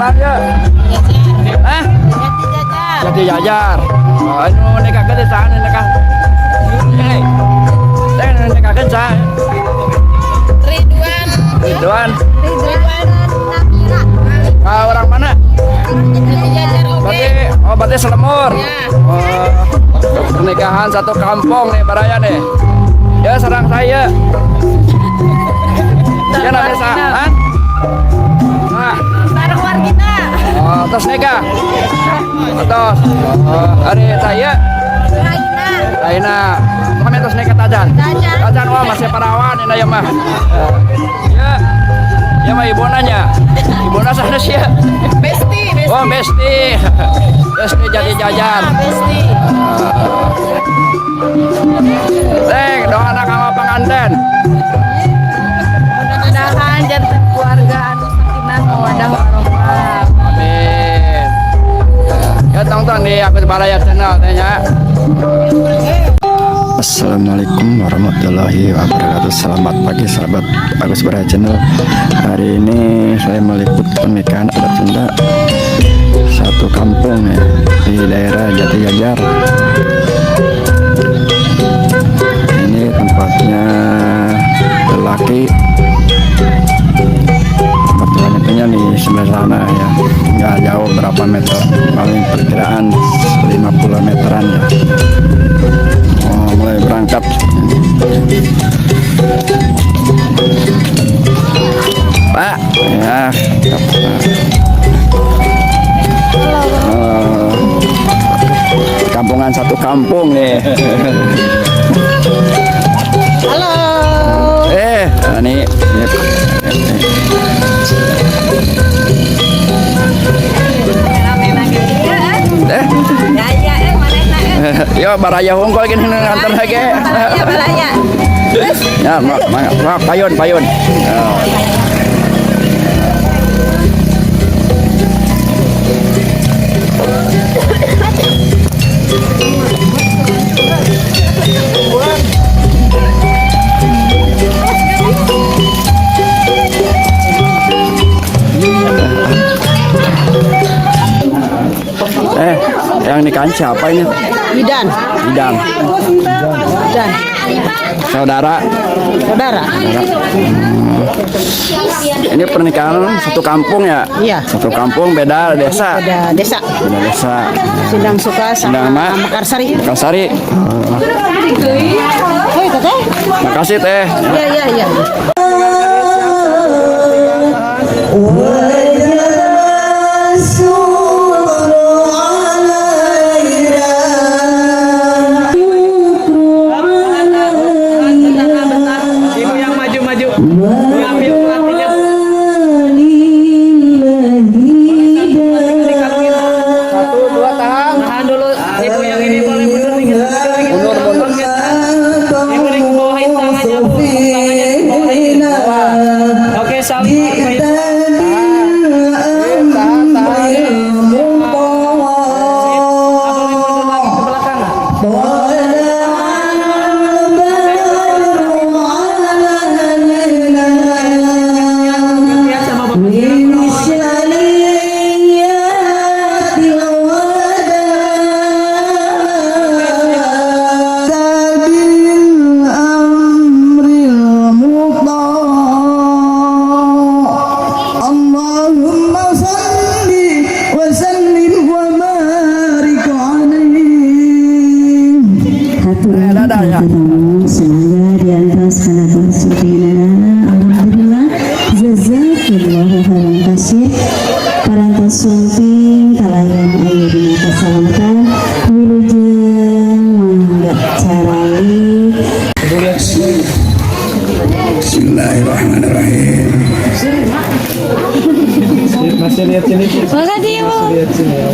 saha ya? Hah? Jati Jajar. Oh, anu nikahkeun teh saha nikah? Eh. Teh nikahkeun saha? Ridwan. Ridwan. Ridwan Namira. Ah, orang mana? Jati Jajar oke. Berarti oh berarti Selemur. Ya. Oh, pernikahan satu kampung nih baraya nih. Ya sarang saya. Ya namanya saha? Ah. Sareng wargina. Oh, terus nikah. Terus. Oh, hari saya Raina. Raina. Kami terus nikah tajan. Tajan. Tajan wah masih perawan ini ya mah. Ya. Ya mah ibu nanya. Ibu nanya sana sih ya. Besti, Besti. Oh, Besti. Besti Jati Jajar. Besti. Teng, doa anak sama pengantin. Mudah-mudahan janten keluarga anu sakinah mawadah warahmah. Amin. Ya tonton di Agus Baraya Channel tanya. Assalamualaikum warahmatullahi wabarakatuh. Selamat pagi sahabat Agus Baraya Channel. Hari ini saya meliput pernikahan adat Sunda satu kampung ya, di daerah Jatijajar. Ini tempatnya lelaki, tempat wanitanya di sebelah sana ya, nggak jauh berapa meter, paling perkiraan 50 meteran ya. Oh, mulai berangkat. Pak, ya. Oh, kampungan satu kampung nih. Halo. Ini. Rame lagi. Eh, Gaya manehna eh. yo baraya hungkul gini nganter lagi. Balaya, balaya. Ya, mak, mak, mak, payun, payun. Ya. Eh, yang nikahin siapa ini? Idan, Idang, Idan, saudara. saudara. Ini pernikahan satu kampung ya? Iya. Satu kampung beda desa. Ada desa Beda desa. Sindang Suka Sindang sama Ma. Mekarsari. Mekarsari. Hei, teteh. Makasih teh. Iya, iya, iya. Ibu yang maju-maju. Ngambil pelatihnya. Satu, dua, tahan. Tahan dulu. Ibu yang ini boleh mundur dikit. Mundur, mundur. Ibu di bawahin tangannya, Bu. Tangannya di bawahin. Oke, saling Bapak Ibu. Tahan, tahan. Apa lebih mundur lagi ke belakang? Gantian sama Bapak. Allahumma salli wa sallim wa barik alaihi. Dadah ya. Semoga di atas Alhamdulillah jazakallahu khairan kasir parantos sumping kalayan ayu dina kasalamatan wilujeng mangga carali. Bismillahirrahmanirrahim. Masih lihat sini. Makasih Bu. Lihat sini ya.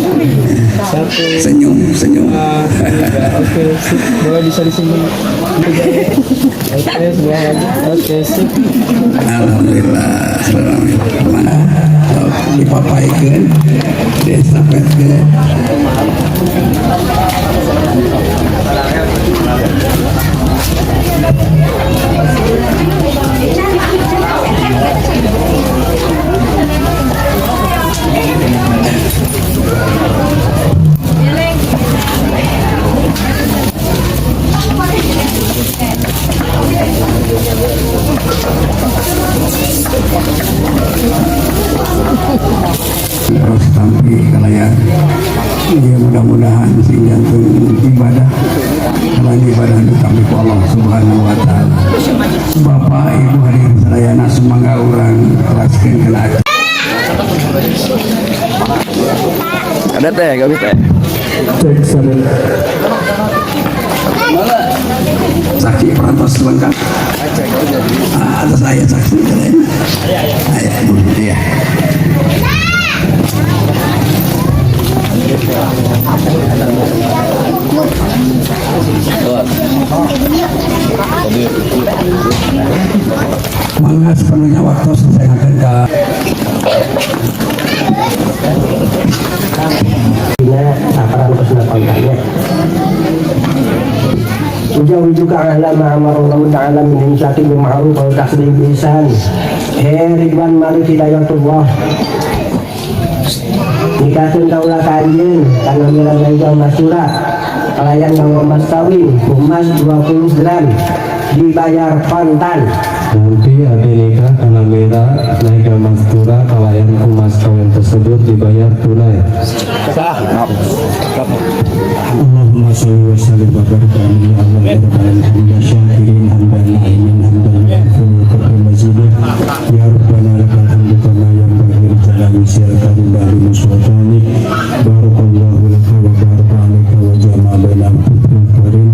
Satu, Senyum, senyum. dua, tiga. Oke, sip. Boleh bisa disimpan. Oke, sebelah lagi. Oke, sip. Alhamdulillah. Mana? Dipapaikeun, diestafetkeun. Terus tampi kalayan ya, mudah-mudahan sing janten ibadah kalayan ibadah ditampi ku Allah Subhanahu wa Taala. Bapak Ibu hadirin sadayana, sumangga urang teraskeun kana acara. Ada teh, gak bisa. Cek sadaya. Saksi perantos lengkap. Ah, atas saya saksi kalian. Aya, iya. Mangga sepenuhnya waktu saya akan ke Dina saparantosna kontannya. Ujawwijuka ala ma amarallahu ta'ala min imsakin bil ma'ruf wa tasrih bi ihsan. He Ridwan Malik Hidayatullah. Nikahkeun kaula ka anjeun kana mira Zaida Masura kalayan nganggo emas kawin emas 20 gram dibayar kontan. Nanti abdi nikah kana Mira Naga Mastura kalayan emas kawin tersebut dibayar tunai. Allahumma sholli wa sallim wa barik alaihi ya Allah ya rabbal alamin syakirin hamdan na'imin hamdan yakunu qabla mazidah ya rabbana lakal hamdu kama yanbaghi li jalali sultanik wa li sultanik. Barakallahu laka wa baraka alaika wa jama'a bainakum fil khairin.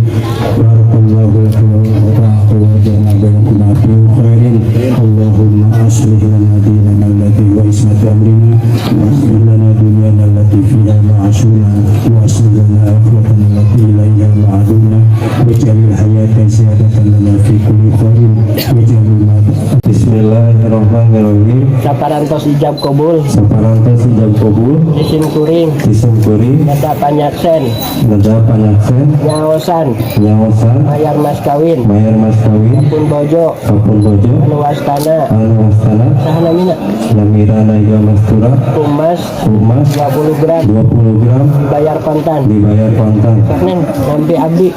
Barakallahu laka wa baraka wa jama'a bainakum fil khairin. Allahumma aslih lana dinana alladhi wa ismata amrina wa aslih lana dunyana allati fiha ma'ashuna wa aslih lana akhiratana allati ilaiha ma'aduna waj'alil hayata ziyadatan lana fi kulli khairin waj'alil mauta. Bismillahirrahmanirrahim. Saparantos ijab kabul. Saparantos ijab kabul. Isim kuring. Isim kuring. Nada panyaksen. Nada panyaksen. Nyaosan. Nyaosan. Bayar mas kawin. Bayar mas kawin. Kapun bojo. Kapun bojo. Anu wastana. Anu wastana. Saha namina? Namira Naga Mastura. Emas. Emas. 20 gram. 20 gram. Dibayar kontan. Dibayar kontan. Neng, nampi abdi.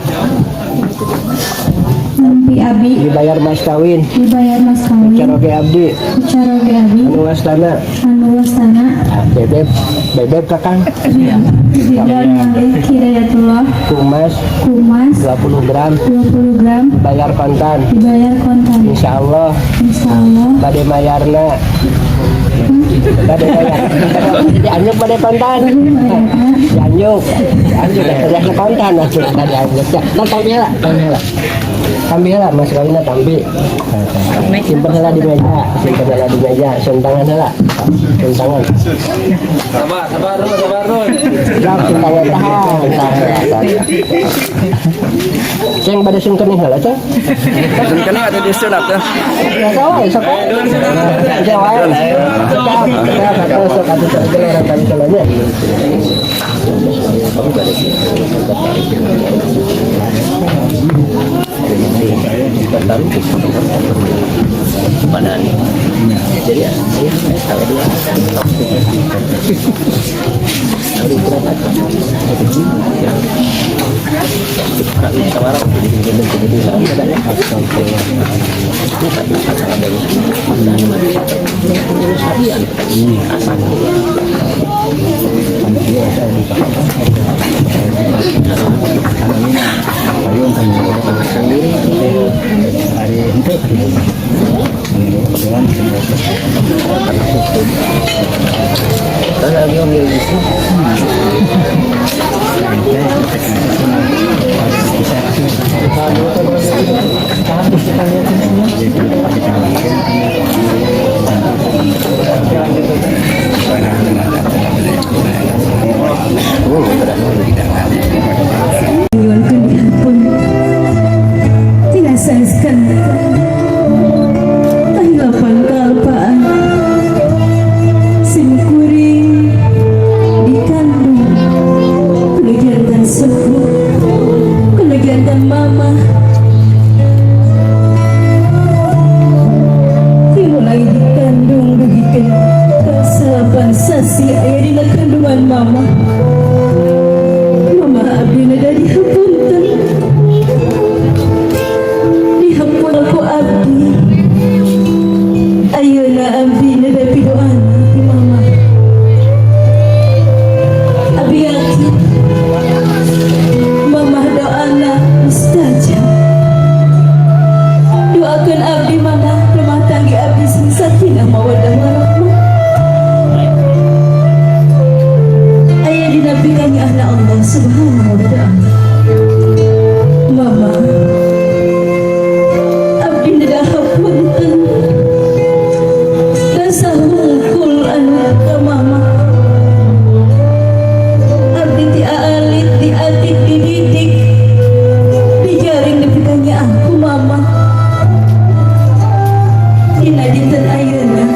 Nampi abi. Dibayar mas kawin. Dibayar mas kawin. Caroge abdi. Caroge abdi. Anu wastana. Anu wastana. Ah, bebeb, bebeb kakang. Ridwan Malik Hidayatullah. Kumas. Kumas. 20 gram. 20 gram. Dibayar kontan. Dibayar kontan. Insya Allah. Insya Allah. Bade mayarna. Bade bayar. Dianjuk bade kontan. Dianjuk. Dianjuk ya kontan atuh tadi anjuk. Nah, tampi heula, tampi heula. Tampi heula mas kawinna tampi. Simpen heula di meja, simpen heula di meja, sun tangan heula. Sun tangan. Sabar, sabar, Rul, sabar, Rul. Siap, sun tangan tahan, tahan. Ceng bade sun kening heula, Ceng. Sun kening atau disunat ya? Ya sawa, sok wae. Ya wae. Siap, siap, atuh sok atuh sok orang tadi nya. Nyuwunkeun tina saneskan kahilapan kalpaan sim kuring dikandung kudu jantan sepuh kudu jantan mama dimulai dikandung dugikeun ka 9 sasi aya dina kandungan mama. Mama. Abdi mama, rumah tangga abdi sing sakinah mawaddah warahmah. Aya dina pikanyaahna Allah Subhanahu wa Ta'ala. Mama, abdi nedah hapunten dosa hungkul anu ka mama. Abdi ti aalit, ti atik, dididik, dijaring nepi ka nyaah ku mama. Dina dinten ayeuna,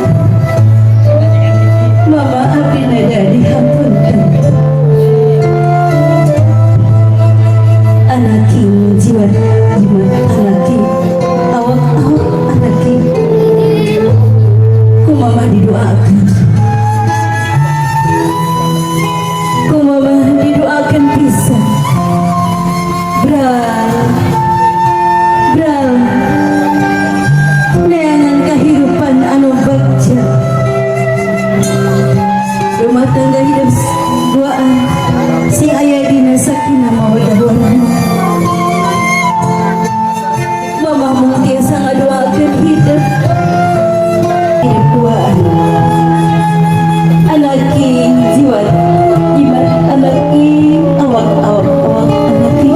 mama, abdi neda dihapunten. Anaki jiwat jimat anaki, awak awak anaki, ku mama didoakan, ku mama didoakan bisa bral bral neangan kehidupan anu bagja, rumah tangga hidup duaan sing aya dina sakinah mawaddah warahmah. Mama mung tiasa ngadoakeun hidup hidup duaan anaki jiwat jimat anaki, awak awak awak anaki.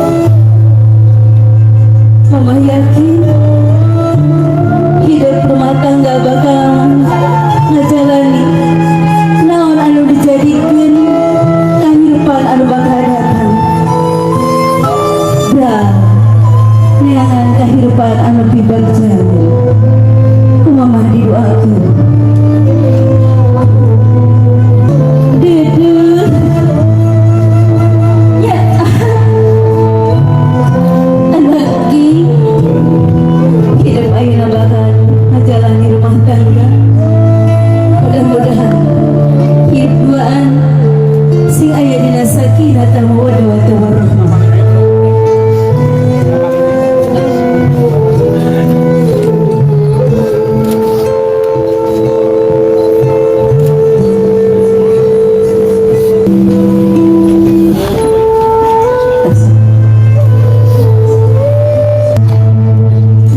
Mama yakin hidup rumah tangga bakal ngajalani naon anu dijadikeun kehidupan anu bakal datang. Bra neangan kehidupan anu pibagja, ku mama didoakeun. Dede ya, anaki, hidup ayeuna bakal ngajalani rumah tangga, mudah-mudahan hidup duaan sing aya dina sakinah mawaddah warahmah.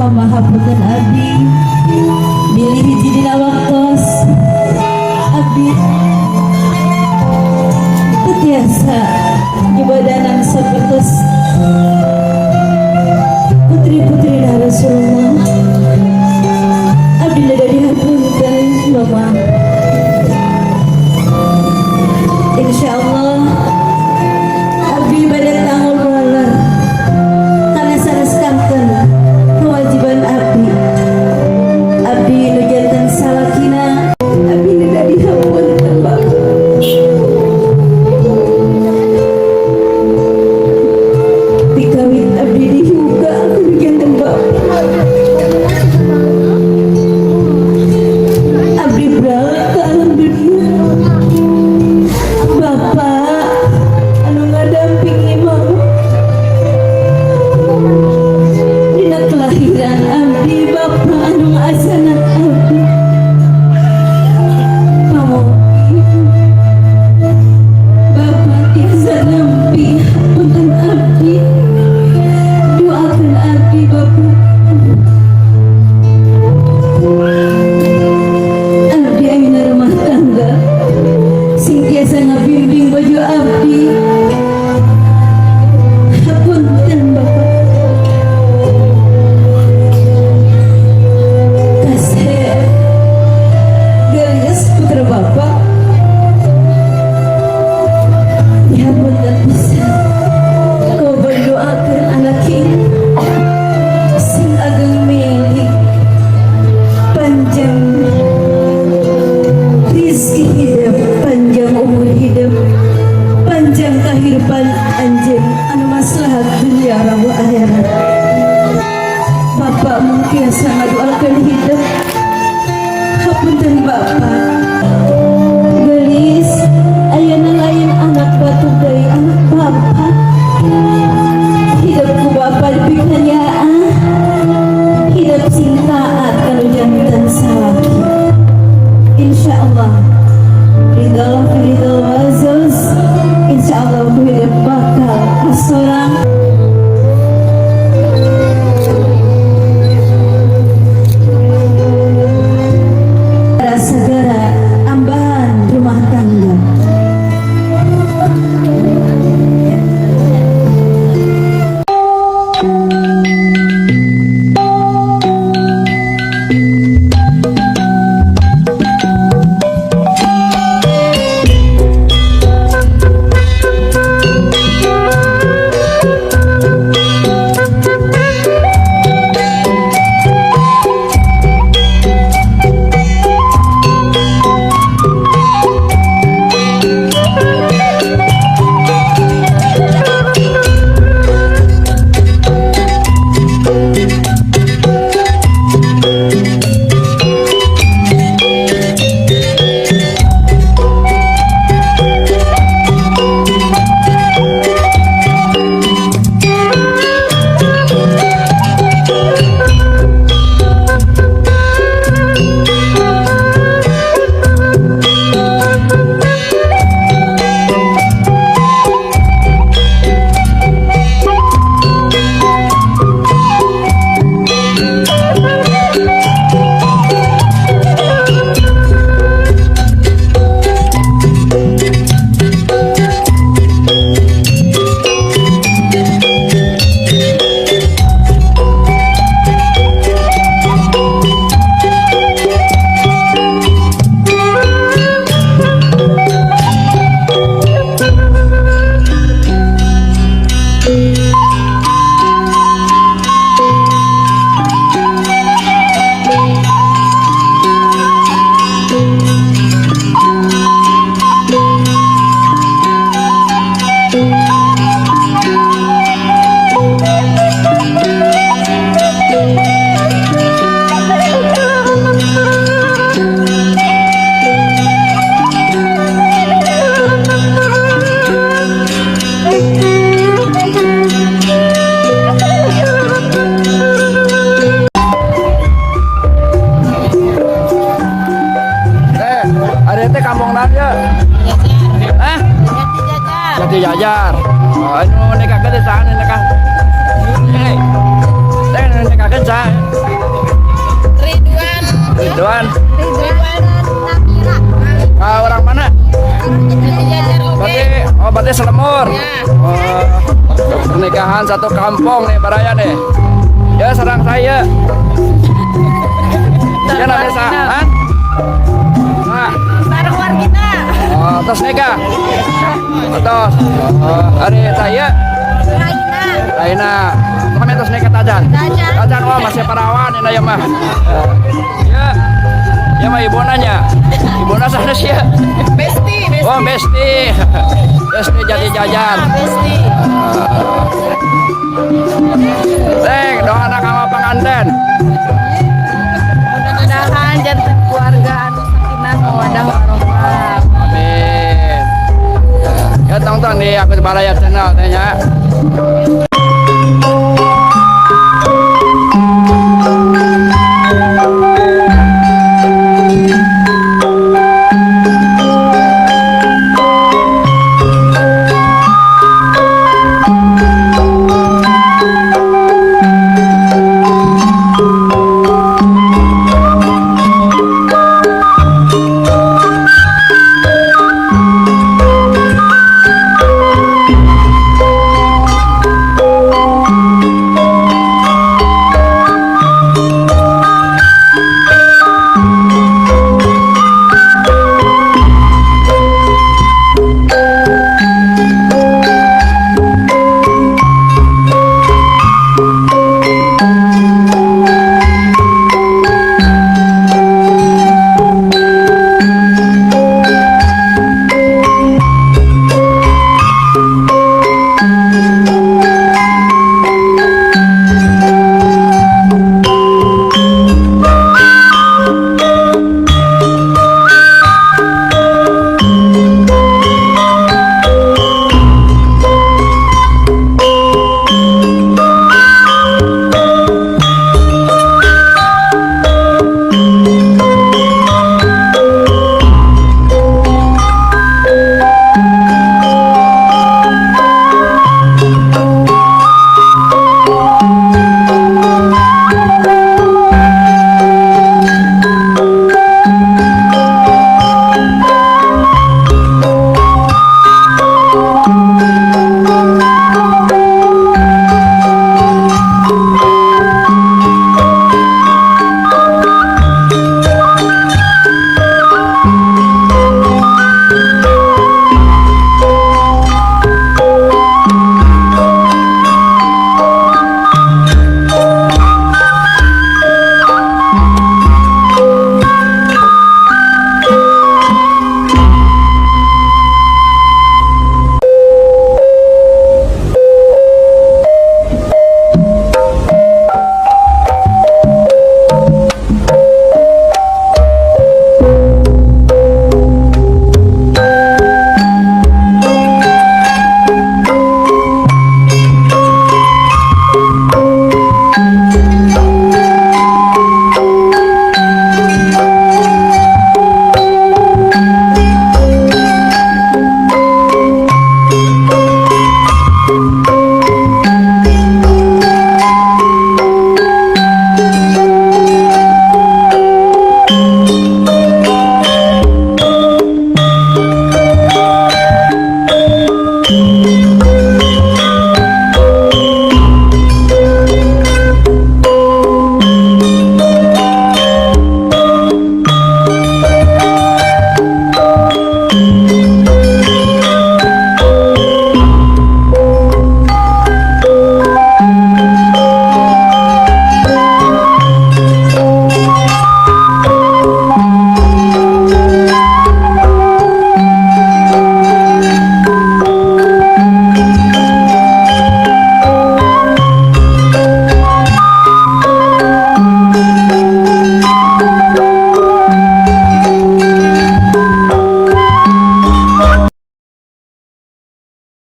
Mama hapunten abdi bilih hiji dina waktos abdi teu tiasa nyebadanan sapertos putri-putri Rasulullah. Abdi neda dihapunten, Mama. Insyaallah abdi bade tanggul waler karena sanes kanten kewajiban abdi, abdi nu janten salakina. Abdi neda dihapunten, Bapak. Dikawin abdi dihuga aku nu janten bapak. Abdi berangkat ke alam dunia, bapak anu ngadampingi mama dina kelahiran abdi, bapak anu ngasanan abdi. Pamogi bapak tiasa nampi punten abdi, doakan abdi, bapak. Abdi ayeuna rumah tangga sing tiasa ngabimbing bojo abdi. Hapunten, bapak. Kasep gelis putra bapak, dihapunten pisan. Kau berdoakan anak ini sing ageng milik, panjang rizki hidup, panjang umur hidup, panjang kehidupan anjeun anu maslahat dunia wa akhirat. Bapak mungkin sangat doakan hidup. Hapunten, bapak. Gelis ayeuna lain anak batur deui, anak bapak. Hidup ku bapak dipikanya, hidup sing taat kalau jantan salaki. Insyaallah ridha Allah fi ridha Allah. Insyaallah ku hidup bakal kasorang. Jati Jajar. Oh, anu nikahkeun teh saha nu nikah? Eh. Teh nu nikahkeun saha? Ridwan. Ridwan. Ridwan Namira. Ah, orang mana? Jati Jajar oke. Berarti oh berarti Selemur. Ya. Oh, pernikahan satu kampung nih baraya nih. Ya serang saya. Ya nanti sahan. Nah, Sareng wargina. Oh, terus nikah. Terus. Oh, hari saya Raina. Raina. Kami terus nikah tajan. Tajan. Tajan wah masih perawan ini ya mah. Ya. Ya mah ibu nanya. Ibu nanya sana sih ya. Besti, Besti. Oh, besti. Besti jadi jajan. Besti. Teng, doa anak sama pengantin. Mudah-mudahan janten keluarga anu sakinah mawadah warahmah. Amin. Ya tonton di Agus Baraya Channel tanya.